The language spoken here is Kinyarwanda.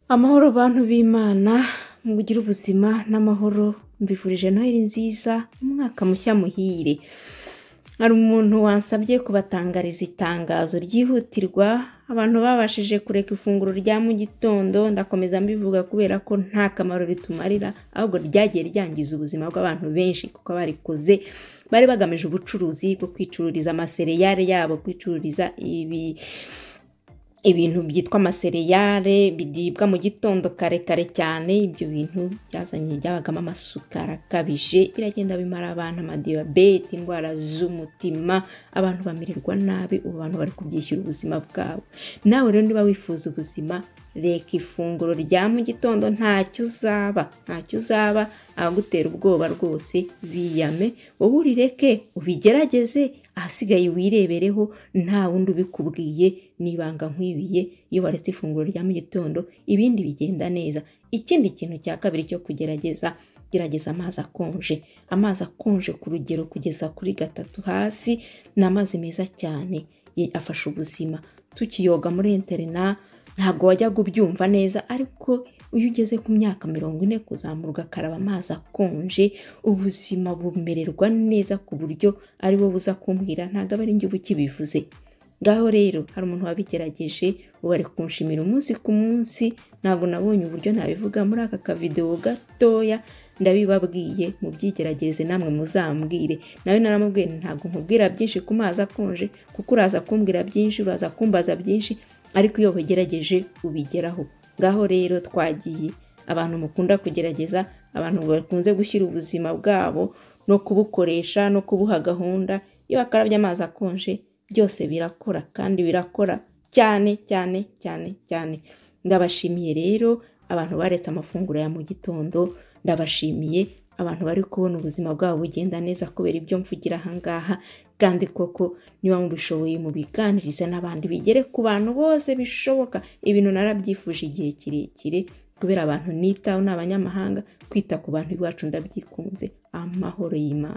Amahoro bantu b'Imana, mugire ubuzima n'amahoro, mbifurije Noheli nziza, umwaka mushya muhire. Hari umuntu wansabye kubatangariza itangazo ryihutirwa, abantu babashije kureka ifunguro rya mu gitondo, ndakomeza mbivuga kubera ko nta kamaro ritumarira, ahubwo ryagiye ryangiza ubuzima bw'abantu benshi kuko barikoze bari bagamije ubucuruzi bwo kwicururiza amasereyale yabo, kwicururiza ibintu byitwa amasereyale biribwa mu gitondo kare kare cyane. Ibyo bintu byazanye byabagamo amasukari akabije, biragenda bimara abantu amadiyabete, indwara z'umutima, abantu bamererwa nabi. Ubu abantu bari kubyishyura ubuzima bwabo. Nawe rero niba wifuza ubuzima, reka ifunguro rya mu gitondo, ntacyo uzaba, ntacyo uzaba. Abagutera ubwoba rwose biyame, wowe urireke ubigerageze, ahasigaye wirebereho, nta wundi ubikubwiye, n'ibanga nkwibiye. Iyo waretse ifunguro rya mu gitondo ibindi bigenda neza. Ikindi kintu cya kabiri cyo kugerageza, gerageza amazi akonje. Amazi akonje ku rugero kugeza kuri 3 hasi, ni amazi meza cyane, afasha ubuzima. Tukiyoga muri interina ntabwo wajyaga ubyumva neza, ariko iyo ugeze ku myaka 40 kuzamura ugakaraba amazi akonje, ubuzima bumererwa neza ku buryo ari wowe uza kumbwira, ntabwo aba ari njye uba ukibivuze. Ngaho rero hari umuntu wabigerageje, ubu ari kunshimira umunsi ku munsi. Ntabwo nabonye uburyo nabivuga muri aka kavidewo gatoya, ndabibabwiye mubyigerageze namwe muzambwire. Nawe naramubwiye ntabwo nkubwira byinshi ku mazi akonje, kuko uraza kumbwira byinshi, uraza kumbaza byinshi, ariko iyo wabigerageje ubigeraho. Ngaho rero twagiye, abantu mukunda kugerageza, abantu bakunze gushyira ubuzima bwabo no kubukoresha no kubuha gahunda, iyo bakarabye amazi akonje byose birakora, kandi birakora cyane cyane cyane cyane. Ndabashimiye rero abantu baretse amafunguro ya mu gitondo, ndabashimiye abantu bari kubona ubuzima bwabo bugenda neza kubera ibyo mvugira aha ngaha. Kandi koko niba mubishoboye mubiganirize n'abandi, bigere ku bantu bose bishoboka. Ibintu narabyifuje igihe kirekire kubera abantu nitaho ni abanyamahanga, kwita ku bantu iwacu ndabyikunze. Amahoro y'Imana.